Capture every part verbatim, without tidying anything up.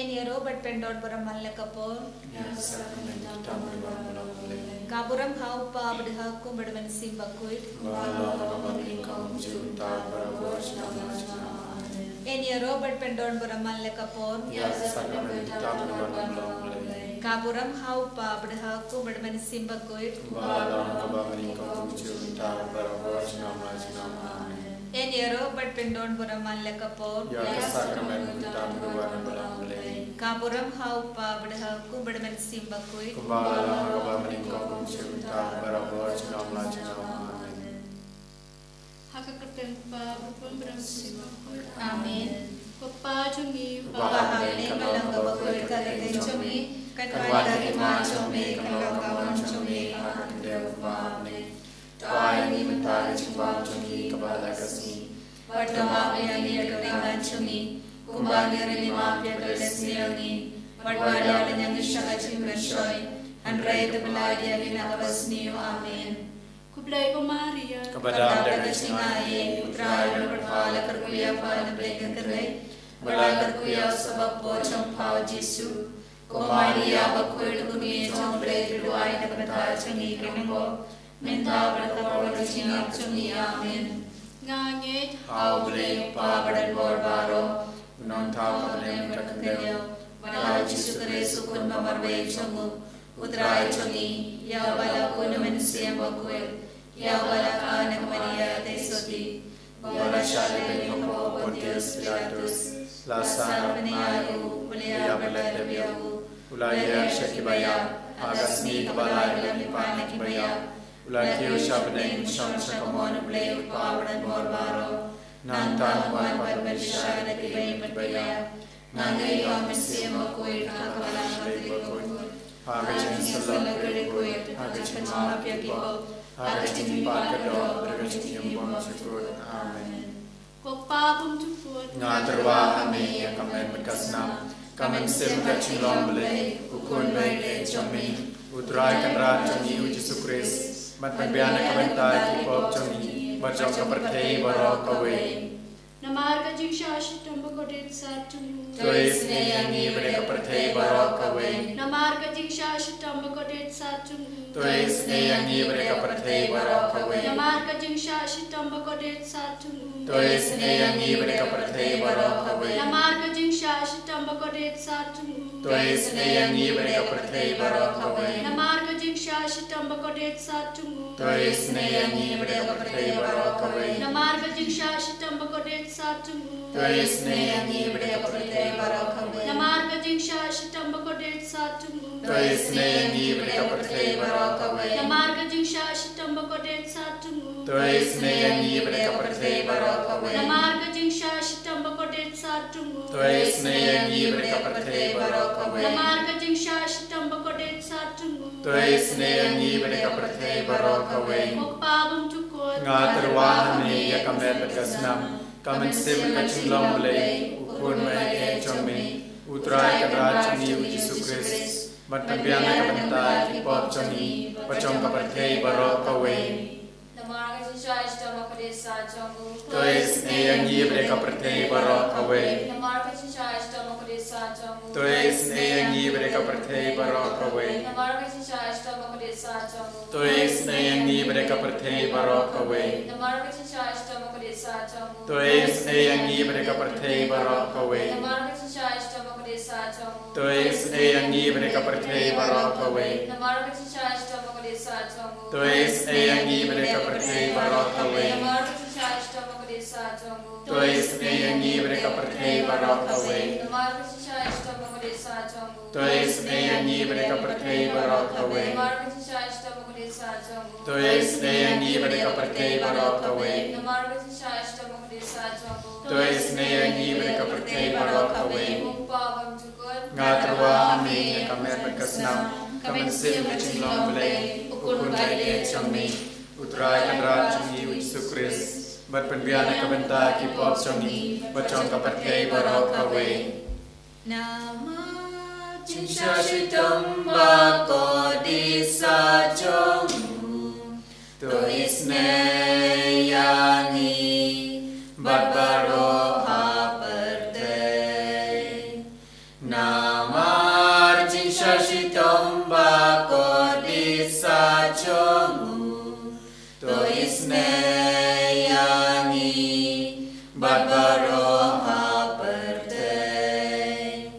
Ïaroh bad pyndon burom man la ka por. Ïa ka sakrament tam burom man la ka por. Ka burom ha u Kpa bad ha u Khun bad ha u Mynsiem Bakhuid. Ba long ha kaba nyngkong, kumjuh mynta, barabor, junom la junom. Amen. Ïaroh bad pyndon burom man la ka por. Ïa ka sakrament tam burom man la ka por. Ka burom ha u Kpa bad ha u Khun bad ha u Mynsiem Bakhuid. Ba long ha kaba nyngkong, kumjuh mynta, barabor, junom la junom. Amen. Ïaroh bad pyndon burom man la ka por. Ïa ka sakrament tam burom man la ka por. Ka burom ha u Kpa bad ha u Khun bad ha u Mynsiem Bakhuid. Kumba long ha kaba nyngkong, kumjuh mynta, barabor, junom la junom. Amen. Ha ka kyrteng u Kpa, u Khun bad u Mynsiem Bakhuid. Amen. Ko Kpa jong ngi uba ha bneng, ka long kaba khuid ka kyrteng jong me, kan wan ka hima jong me, kan long ka mon jong me ha ka khyndew kumba ha bneng. To ai ïa ngi mynta ka jingbam jong ngi kaba la ka sngi. Bad to map ïa ngi ïa ki kyrdan jong ngi, kumba ngi ruh ngi map ïa ki ba sniew ïa ngi. Bad wat ïalam ïa ngi sha ka jingpynshoi, hynrei to pyllait ïa ngi na kaba sniew. Amen. Khublei ko Maria, kaba dap da ka jingaiei, U Trai u don bad pha, la kyrkhu ïa pha na pdeng ki kynthei, bad la kyrkhu ïa u sabap jong pha u Jisu. Ko Maria bakhuid, kyrkhu ïa ngi ki duwai, na ka bynta jong ngi kiba ïeit, mynta bad ha ka por ka jingïap jong ngi. Amen. Nga ngeit ha U Blei U Kpa badonbor baroh, u nongthaw ka bneng ka khyndew, bad ha U Jisu Khrist u Khun ba marwei jong u, U Trai jong ngi, ïa uba la khun na u Mynsiem Bakhuid, ïa uba la kha na ka Maria Theisotti, uba la shah lehbeiñ hapoh Pontius Pilatus, la sah na bnai, u la ïap bad la thied ïa u, u la ïaid sha kiba ïap, ha ka sngi kaba lai u la leit pat na kiba ïap, u la kiew sha bneng, u shong sha ka mon U Blei U Kpa badonbor baroh. Nangta un wan pat ban bishar ïa kiba ïeit bad kiba ïap. Nga ngeit ha U Mynsiem Bakhuid, ha ka balang Katholik bakhuid, ha ka jingïaseng bakhuid, ha ka jingmap ïa ki pop, ha ka jingpynïap ka doh, bad ha ka jingim bymjukut. Amen. Ko Kpa bymjukut, nga tyrwa ha me ïa ka met bad ka snam, ka mynsiem ka jinglong Blei, U Khun ba ïeit jong me, U Trai Kynrad jong ngi U Jisu Khrist, ban pynbiang na ka bynta ki pop jong ngi bad jong ka pyrthei baroh kawei. Namar ka jingshah shitom bakordit sat jong u. To isynei ïa ngi bad ïa ka pyrthei baroh kawei. Namar ka jingshah shitom bakordit sat jong u. To isynei ïa ngi bad ïa ka pyrthei baroh kawei. Namar ka jingshah shitom bakordit sat jong u. To isynei ïa ngi bad ïa ka pyrthei baroh kawei. Namar ka jingshah shitom bakordit sat jong u. To isynei ïa ngi bad ïa ka pyrthei baroh kawei. Namar ka jingshah shitom bakordit sat jong u. To isynei ïa ngi bad ïa ka pyrthei baroh kawei. Namar ka jingshah shitom bakordit sat jong u. To isynei ïa ngi bad ïa ka pyrthei baroh kawei. Namar ka jingshah shitom bakordit sat jong u. To isynei ïa ngi bad ïa ka pyrthei baroh kawei. Namar ka jingshah shitom bakordit sat jong u. To isynei ïa ngi bad ïa ka pyrthei baroh kawei. Namar ka jingshah shitom bakordit sat jong u. To isynei ïa ngi bad ïa ka pyrthei baroh kawei. Namar ka jingshah shitom bakordit sat jong u. To isynei ïa ngi bad ïa ka pyrthei baroh kawei. Ko Kpa bymjukut, nga tyrwa ha me ïa ka met bad ka snam, ka mynsiem ka jinglong Blei, U Khun ba ïeit jong me, U Trai Kynrad jong ngi U Jisu Khrist, ban pynbiang na ka bynta ki pop jong ngi bad jong ka pyrthei baroh kawei. Namar ka jingshah shitom bakordit sat jong u. To isynei ïa ngi bad ïa ka pyrthei baroh kawei. Namar ka jingshah shitom bakordit sat jong u. To isynei ïa ngi bad ïa ka pyrthei baroh kawei. Namar ka jingshah shitom bakordit sat jong u. To isynei ïa ngi bad ïa ka pyrthei baroh kawei. Namar ka jingshah shitom bakordit sat jong u. To isynei ïa ngi bad ïa ka pyrthei baroh kawei. Namar ka jingshah shitom bakordit sat jong u. To isynei ïa ngi bad ïa ka pyrthei baroh kawei. Namar ka jingshah shitom bakordit sat jong u. To isynei ïa ngi bad ïa ka pyrthei baroh kawei. Namar ka jingshah shitom bakordit sat jong u. To isynei ïa ngi bad ïa ka pyrthei baroh kawei. Namar ka jingshah shitom bakordit sat jong u. To isynei ïa ngi bad ïa ka pyrthei baroh kawei. Namar ka jingshah shitom bakordit sat jong u. To isynei ïa ngi bad ïa ka pyrthei baroh kawei. Namar ka jingshah shitom bakordit sat jong u. To isynei ïa ngi bad ïa ka pyrthei baroh kawei. Ko Kpa bymjukut, nga tyrwa ha me ïa ka met bad ka snam, ka mynsiem ka jinglong Blei, U Khun ba ïeit jong me, U Trai Kynrad jong ngi U Jisu Khrist, ban pynbiang na ka bynta ki pop jong ngi bad jong ka pyrthei baroh kawei. Namar ka jingshah shitom bakordit sat jong u. To isynei ïa ngi bad baroh ha pyrthei. Na Sa jong u, to isynei ïa ngi bad baroh ha pyrthei.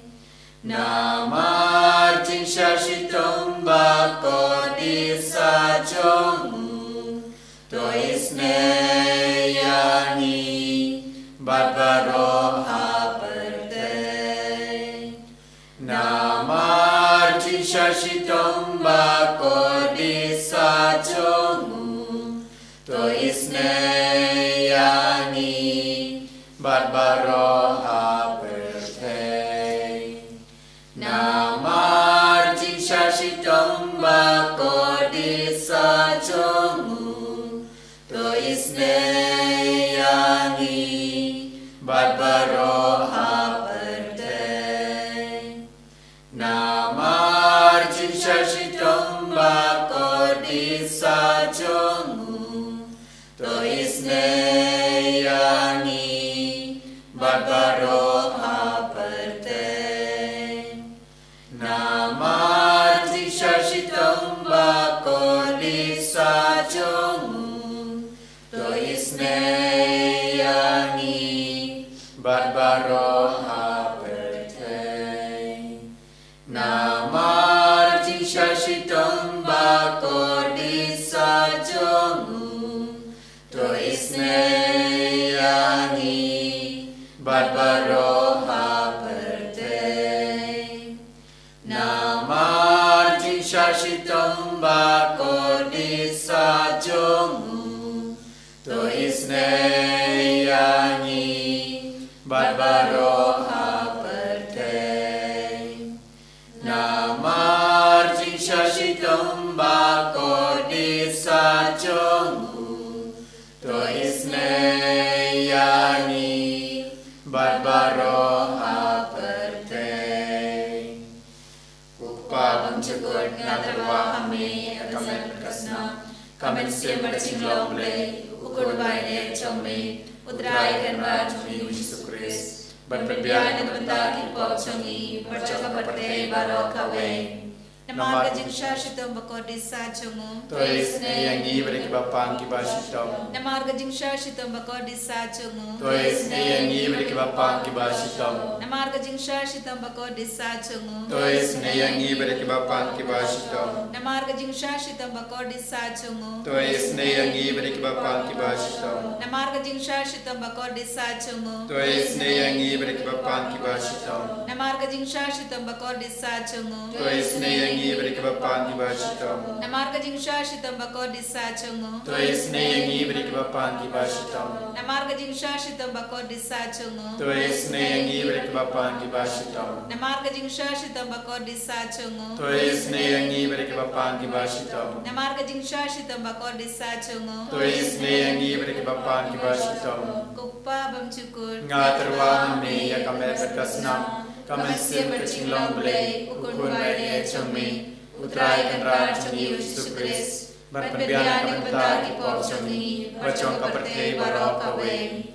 Namar jingshah shitom bakordit sa jong u, to isynei ïa ngi bad baroh ha pyrthei. Namar jingshah shitom bakordit sa jong u, to isynei ïa ngi bad baroh ha pyrthei. Namar jingshah shitom bakordit sa jong u, to isynei ïa ngi bad baroh ha pyrthei. Namar jingshah shitom bakordit sa jong u, to isynei ïa ngi bad baroh ha pyrthei. Namar jingshah shitom bakordit sa jong u, to isynei ïa ngi bad baroh ha pyrthei. Namar jingshah shitom bakordit sa jong u, to isynei ïa ngi bad baroh ha pyrthei. Namar jingshah shitom bakordit sa jong u, to isynei ïa ngi bad baroh ha pyrthei. Namar jingshah shitom bakordit sa jong u, to isynei ïa ngi bad baroh ha pyrthei. Ko Kpa bymjukut, nga tyrwa ha me ïa ka met bad ka snam, ka mynsiem bad ka jinglong Blei, u Kynrad jong me, U Trai Kynrad jong ngi U Jisu Khrist, ban pynbiang na ka bynta ki pop jong ngi bad jong ka pyrthei baroh kawei. Namar ka jingshah shitom bakordit sa jong u, to isynei ïa ngi bad ïa kiba pang kiba shitom. Namar ka jingshah shitom bakordit sa jong u, to isynei ïa ngi bad ïa kiba pang kiba shitom. Namar ka jingshah shitom bakordit sa jong u, to isynei ïa ngi bad ïa kiba pang kiba shitom. Namar ka jingshah shitom bakordit sa jong u, to isynei ïa ngi bad ïa kiba pang kiba shitom. Namar ka jingshah shitom bakordit sa jong u, to isynei ïa ngi bad ïa kiba pang kiba shitom. Namar ka jingshah shitom bakordit sa jong u, to isynei ïa ngi bad ïa kiba pang kiba shitom. Namar ka jingshah shitom bakordit sa jong u, to isynei ïa ngi bad ïa kiba pang kiba shitom. Namar ka jingshah shitom bakordit sa jong u, to isynei ïa ngi bad ïa kiba pang kiba shitom. Namar ka jingshah shitom bakordit sa jong u, to isynei ïa ngi bad ïa kiba pang kiba shitom. Namar ka jingshah shitom bakordit sa jong u, to isynei ïa ngi bad ïa kiba pang kiba shitom. Ko Kpa bymjukut, nga tyrwa ha me ïa ka met bad ka snam, ka mynsiem bad jinglong Blei, u Kynrad jong me, U Trai Kynrad jong ngi U Jisu Khrist, ban pynbiang na ka bynta ki pop jong ngi bad jong ka pyrthei baroh kawei.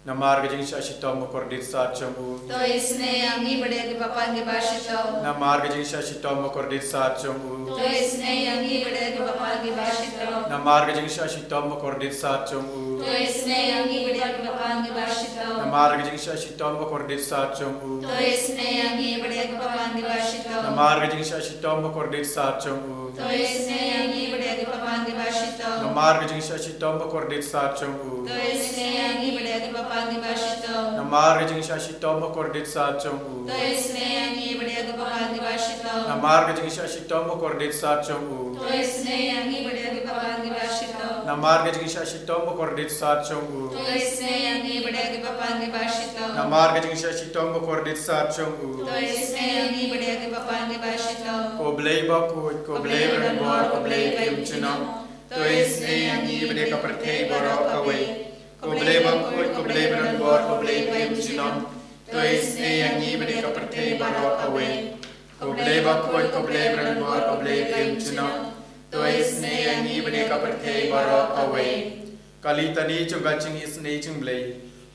Namar ka jingshah shitom bakordit sa jong u, to isynei ïa ngi bad ïa kiba pang kiba shitom. Namar ka jingshah shitom bakordit sa jong u, to isynei ïa ngi bad ïa kiba pang kiba shitom. Namar ka jingshah shitom bakordit sa jong u, to isynei ïa ngi bad ïa kiba pang kiba shitom. Namar ka jingshah shitom bakordit sa jong u, to isynei ïa ngi bad ïa kiba pang kiba shitom. Namar ka jingshah shitom bakordit sa jong u, to isynei ïa ngi bad ïa kiba pang kiba shitom. Namar ka jingshah shitom bakordit sa jong u, to isynei ïa ngi bad ïa kiba pang kiba shitom. Namar ka jingshah shitom bakordit sa jong u, to isynei ïa ngi bad ïa kiba pang kiba shitom. Namar ka jingshah shitom bakordit sa jong u, to isynei ïa ngi bad ïa kiba pang kiba shitom. Namar ka jingshah shitom bakordit sa jong u, to isynei ïa ngi bad ïa kiba pang kiba shitom. Namar ka jingshah shitom bakordit sa jong u, to isynei ïa ngi bad ïa kiba pang kiba shitom. Ko Blei bakhuid, ko Blei barim bor, ko Blei baim junom, to isynei ïa ngi bad ïa ka pyrthei baroh kawei. Ko Blei bakhuid, ko Blei barim bor, ko Blei baim junom, to isynei ïa ngi bad ïa ka pyrthei baroh kawei. Ko Blei bakhuid, ko Blei barim bor, ko Blei baim junom, to isynei ïa ngi bad ïa ka pyrthei baroh kawei. Ka Litani jong ka jingisynei jong U Blei.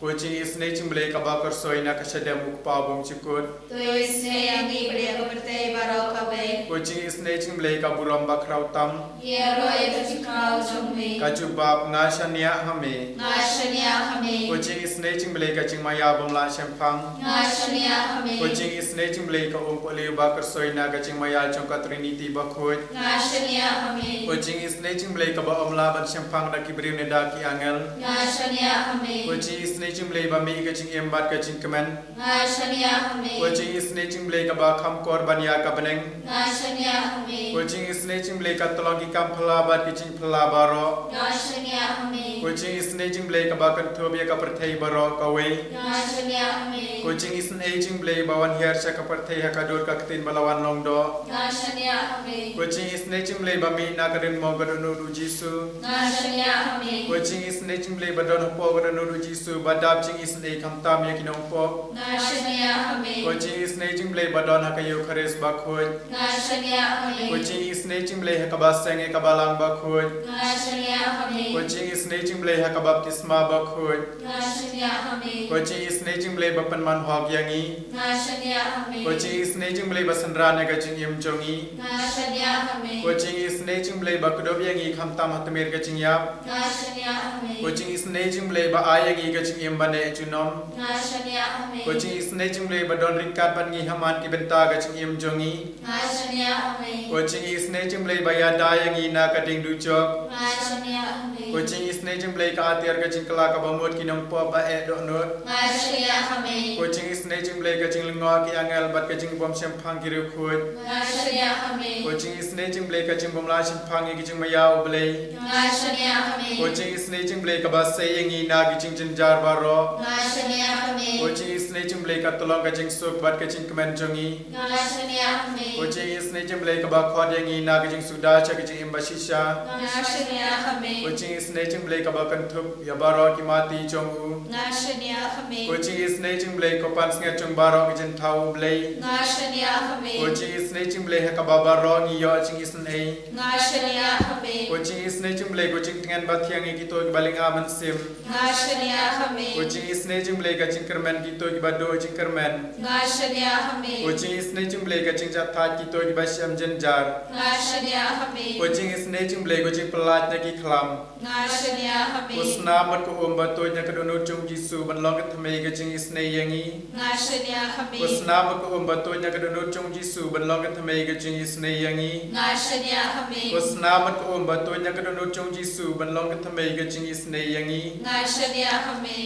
Ko jingisynei jong U Blei kaba kyrsoi na ka shadem U Kpa Bymjukut. To isynei ïa ngi bad ïa ka pyrthei baroh kawei. Ko jingisynei jong U Blei ka burom bakhraw tam. Ïaroh ïa ka jingkhraw jong me. Ka jubab, nga shaniah ha me. Nga shaniah ha me. Ko jingisynei jong U Blei ka jingmaïa bym lah shemphang. Nga shaniah ha me. Ko jingisynei jong U Blei ka umpohliew ba kyrsoi na ka jingmaïa jong ka Trinity bakhuid. Nga shaniah ha me. Ko jingisynei jong U Blei kaba ym lah ban shemphang da ki briew ne da ki angel. Nga shaniah ha me. Ko jingisynei jong U Blei ba mih ka jingim bad ka jingkmen. Nga shaniah ha me. Ko jingisynei jong U Blei kaba kham kor ban ïa ka bneng. Nga shaniah ha me. Ko jingisynei jong U Blei ka tyllong ki kam phylla bad ki jingphylla baroh. Nga shaniah ha me. Ko jingisynei jong U Blei kaba kynthup ïa ka pyrthei baroh kawei. Nga shaniah ha me. Ko jingisynei jong U Blei ba wan hiar sha ka pyrthei ha ka dur ka ktien ba la wan long doh. Nga shaniah ha me. Ko jingisynei jong U Blei ba mih na ka ding mong ka dohnud U Jisu. Nga shaniah ha me. Ko jingisynei jong U Blei ba don hapoh ka dohnud U Jisu ba dap jingisynei khamtam ïa ki nongpop. Nga shaniah ha me. Ko jingisynei jong U Blei ba don ha ka Eukharist bakhuid. Nga shaniah ha me. Ko jingisynei jong U Blei ha kaba seng ïa ka balang bakhuid. Nga shaniah ha me. Ko jingisynei jong U Blei ha ka baptisma bakhuid. Nga shaniah ha me. Ko jingisynei jong U Blei ba pynman hok ïa ngi. Nga shaniah ha me. Ko jingisynei jong U Blei ba synran ïa ka jingim jong ngi. Nga shaniah ha me. Ko jingisynei jong U Blei ba kdup ïa ngi khamtam ha tmier ka jingïap. Nga shaniah ha me. Ko jingisynei jong U Blei ba ai ïa ngi ka jingim ba neh junom. Nga shaniah ha me. Ko jingisynei jong U Blei ba don ryngkat bad ngi ha man ki bynta ka jingim jong ngi. Nga shaniah ha me. Ko jingisynei jong U Blei ba ïada ïa ngi na ka ding dujok. Nga shaniah ha me. Ko jingisynei jong U Blei ka atiar ka jingkylla kaba mut ki nongpop ba eh dohnud. Nga shaniah ha me. Ko jingisynei jong U Blei ka jinglyngngoh ki angel bad ka jingbymshemphang ki riewkhuid. Nga shaniah ha me. Ko jingisynei jong U Blei ka jingbymlah shemphang ïa ki jingmaïa U Blei. Nga shaniah ha me. Ko jingisynei jong U Blei kaba sei ïa ngi na ki jingjynjar baroh. Nga shaniah ha me. Ko jingisynei jong U Blei ka tyllong ka jingsuk bad ka jingkmen jong ngi. Nga shaniah ha me. Ko jingisynei jong U Blei kaba khot ïa ngi na ka jingsuda sha ka jingim bashisha. Nga shaniah ha me. Ko jingisynei jong U Blei kaba kynthup ïa baroh ki mati jong u. Nga shaniah ha me. Ko jingisynei jong U Blei ko pansngiat jong baroh ki jingthaw U Blei. Nga shaniah ha me. Ko jingisynei jong U Blei ha kaba baroh ngi ïoh jingisynei. Nga shaniah ha me. Ko jingisynei jong U Blei ko jingtngen ba thiang ïa kito kiba lynga mynsiem. Nga shaniah ha me. Ko jingisynei jong U Blei ka jingkyrmen kito kiba duh jingkyrmen. Nga shaniah ha me. Ko jingisynei jong U Blei ka jingjahthait kito kiba shem jynjar. Nga shaniah ha me. Ko jingisynei jong U Blei ko jingpyllait na ki khlam. Nga shaniah ha me. Ko snam bad ko um ba tuid na ka dohnud jong U Jisu ban long ka thymmei ka jingisynei ïa ngi. Nga shaniah ha me. Ko snam bad ko um ba tuid na ka dohnud jong U Jisu ban long ka thymmei ka jingisynei ïa ngi. Nga shaniah ha me. Ko snam bad ko um ba tuid na ka dohnud jong U Jisu ban long ka thymmei ka jingisynei ïa ngi. Nga shaniah ha me.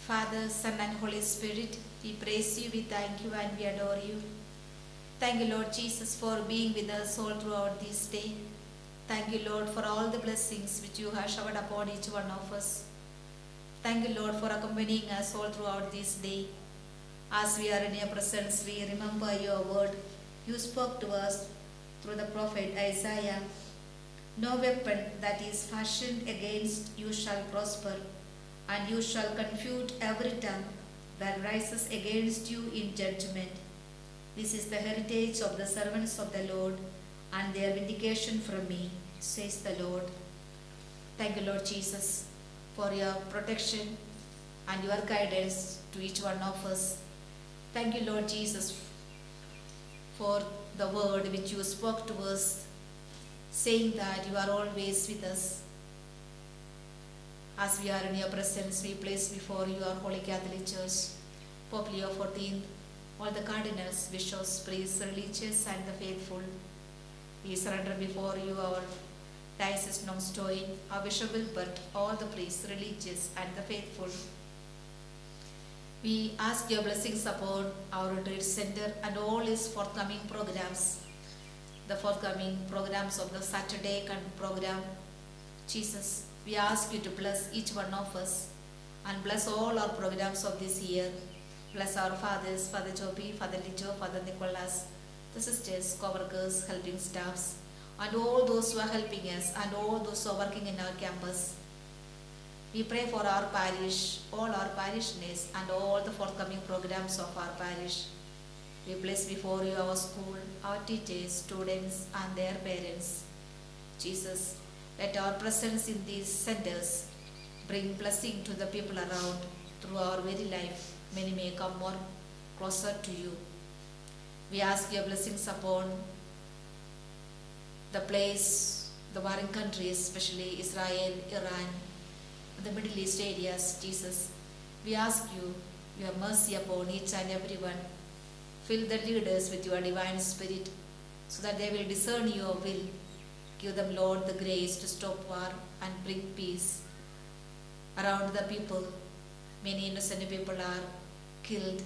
Father, Son, and Holy Spirit, we praise you, we thank you, and we adore you. Thank you, Lord Jesus, for being with us all throughout this day. Thank you, Lord, for all the blessings which you have showered upon each one of us. Thank you, Lord, for accompanying us all throughout this day. As we are in your presence, we remember your word. You spoke to us through the prophet Isaiah. No weapon that is fashioned against you shall prosper, and you shall confute every tongue that rises against you in judgment. This is the heritage of the servants of the Lord, and their vindication from me, says the Lord. Thank you, Lord Jesus, for your protection and your guidance to each one of us. Thank you, Lord Jesus, for the word which you spoke to us, saying that you are always with us. As we are in your presence, we place before you our Holy Catholic Church, Pope Leo fourteenth, all the cardinals, bishops, priests, religious, and the faithful. We surrender before you our Diocese Nongstoin, our Bishop Wilbert, all the priests, religious, and the faithful. We ask your blessings upon our retreat center and all its forthcoming programs, the forthcoming programs of the Saturday con-, program. Jesus, we ask you to bless each one of us and bless all our programs of this year. Bless our fathers, Father Joby, Father Lijo, Father Nicholas, the sisters, co-workers, helping staffs, and all those who are helping us and all those who are working in our campus. We pray for our parish, all our parishioners, and all the forthcoming programs of our parish. We place before you our school, our teachers, students, and their parents. Jesus, let our presence in these centers bring blessing to the people around through our very life. Many may come more closer to you. We ask your blessings upon the place, the warring countries, especially Israel, Iran, the Middle East areas, Jesus. We ask you your mercy upon each and everyone. Fill the leaders with your divine spirit so that they will discern your will. Give them, Lord, the grace to stop war and bring peace around the people. Many innocent people are killed.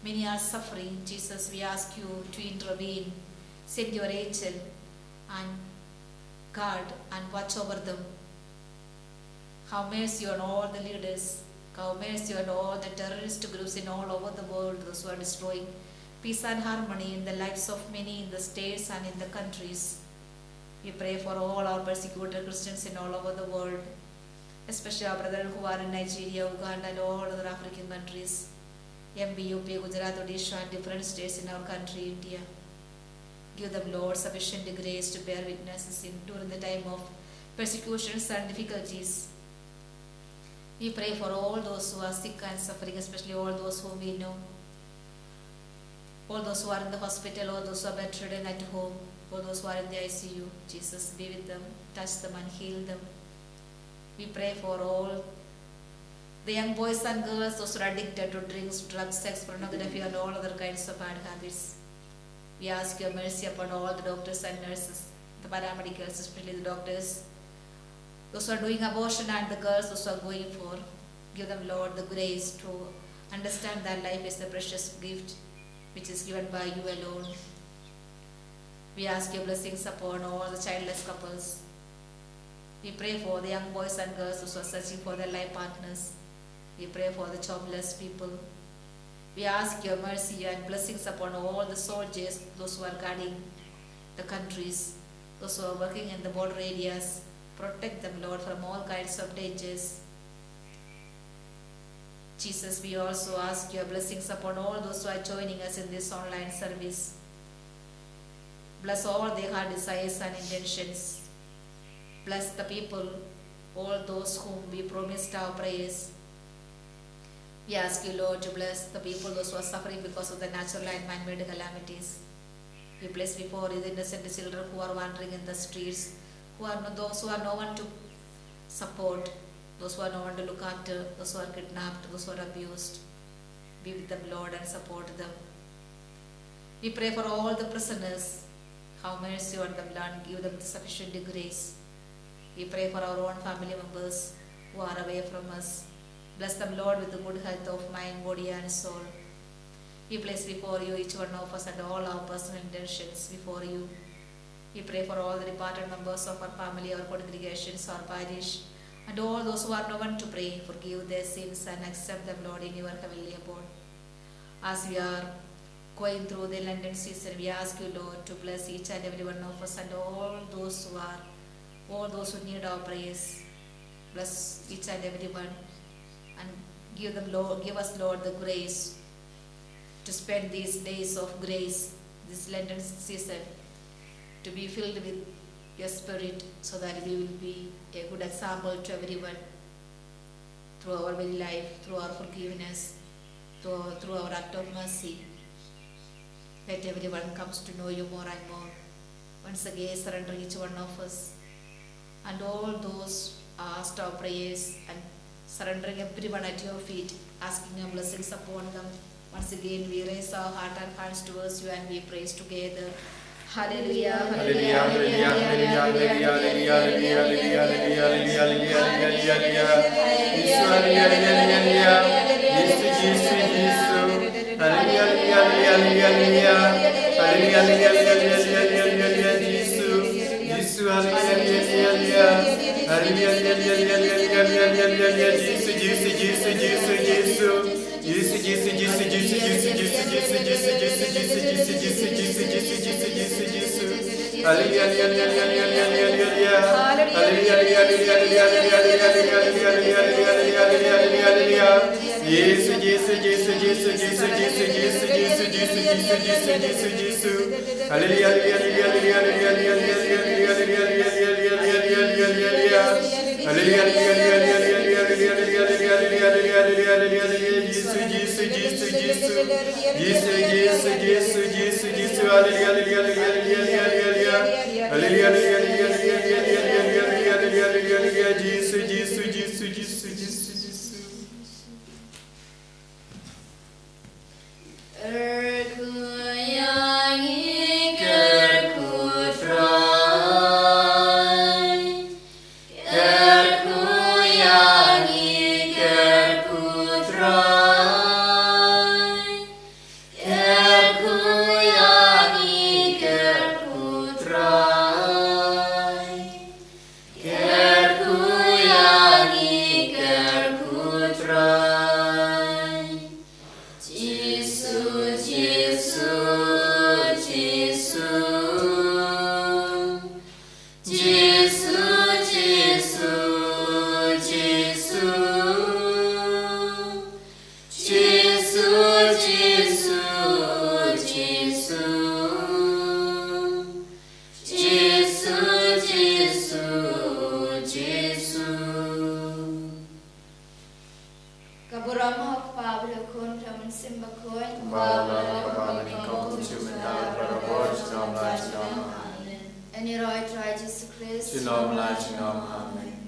Many are suffering. Jesus, we ask you to intervene. Send your angel and guard and watch over them. Have mercy on all the leaders. Have mercy on all the terrorist groups in all over the world, those who are destroying peace and harmony in the lives of many in the states and in the countries. We pray for all our persecuted Christians in all over the world, especially our brethren who are in Nigeria, Uganda, and all other African countries, M P, U P, Gujarat, Odisha, and different states in our country, India. Give them, Lord, sufficient grace to bear witnesses in during the time of persecutions and difficulties. We pray for all those who are sick and suffering, especially all those whom we know. All those who are in the hospital, all those who are bedridden at home, all those who are in the I C U, Jesus, be with them, touch them and heal them. We pray for all the young boys and girls, those who are addicted to drinks, drugs, sex, pornography, and all other kinds of bad habits. We ask your mercy upon all the doctors and nurses, the paramedicals, especially the doctors, those who are doing abortion and the girls, those who are going for. Give them, Lord, the grace to understand that life is the precious gift which is given by you alone. We ask your blessings upon all the childless couples. We pray for the young boys and girls who are searching for their life partners. We pray for the jobless people. We ask your mercy and blessings upon all the soldiers, those who are guarding the countries, those who are working in the border areas. Protect them, Lord, from all kinds of dangers. Jesus, we also ask your blessings upon all those who are joining us in this online service. Bless all their heart desires and intentions. Bless the people, all those whom we promised our prayers. We ask you, Lord, to bless the people, those who are suffering because of the natural and man-made calamities. We place before you the innocent children who are wandering in the streets, who are no, those who are no one to support, those who are no one to look after, those who are kidnapped, those who are abused. Be with them, Lord, and support them. We pray for all the prisoners. Have mercy on them, Lord. Give them sufficient grace. We pray for our own family members who are away from us. Bless them, Lord, with the good health of mind, body, and soul. We place before you each one of us and all our personal intentions before you. We pray for all the departed members of our family, our congregations, our parish, and all those who are no one to pray. Forgive their sins and accept them, Lord, in your heavenly abode. As we are going through the Lenten season, we ask you, Lord, to bless each and every one of us and all those who are, all those who need our prayers. Bless each and every one and give them, Lord, give us, Lord, the grace to spend these days of grace, this Lenten season, to be filled with your Spirit, so that we will be a good example to everyone through our very life, through our forgiveness, through, through our act of mercy. Let everyone comes to know you more and more. Once again, surrendering each one of us and all those asked our prayers and surrendering everyone at your feet, asking your blessings upon them. Once again, we raise our heart and hands towards you and we praise together. Hallelujah, hallelujah, hallelujah, hallelujah, hallelujah, hallelujah, hallelujah, hallelujah, hallelujah, hallelujah, hallelujah, hallelujah. Jisu, hallelujah, hallelujah, hallelujah. Jisu, Jisu, Jisu. Hallelujah, hallelujah, hallelujah, hallelujah, hallelujah. Hallelujah, hallelujah, hallelujah, hallelujah, hallelujah, Jisu. Jisu, hallelujah, hallelujah, hallelujah. Hallelujah, hallelujah, hallelujah, hallelujah, Jisu, Jisu, Jisu, Jisu, Jisu. Jisu, Jisu, Jisu, Jisu, Jisu, Jisu, Jisu, Jisu, Jisu, Jisu, Jisu, Jisu, Jisu, Jisu, Jisu. Hallelujah, hallelujah, hallelujah, hallelujah, hallelujah. Hallelujah, hallelujah, hallelujah, hallelujah. Jisu, Jisu, Jisu, Jisu, Jisu, Jisu. Hallelujah, hallelujah, hallelujah, hallelujah. Hallelujah, hallelujah, hallelujah, hallelujah, hallelujah. Hallelujah, hallelujah, Sim Bakhuid, kumba la long, kumba mynta, kumjuh mynta, barabor, junom la junom. Amen. Ïa ngi ruh, Trai Jisu Khrist, junom la junom. Amen.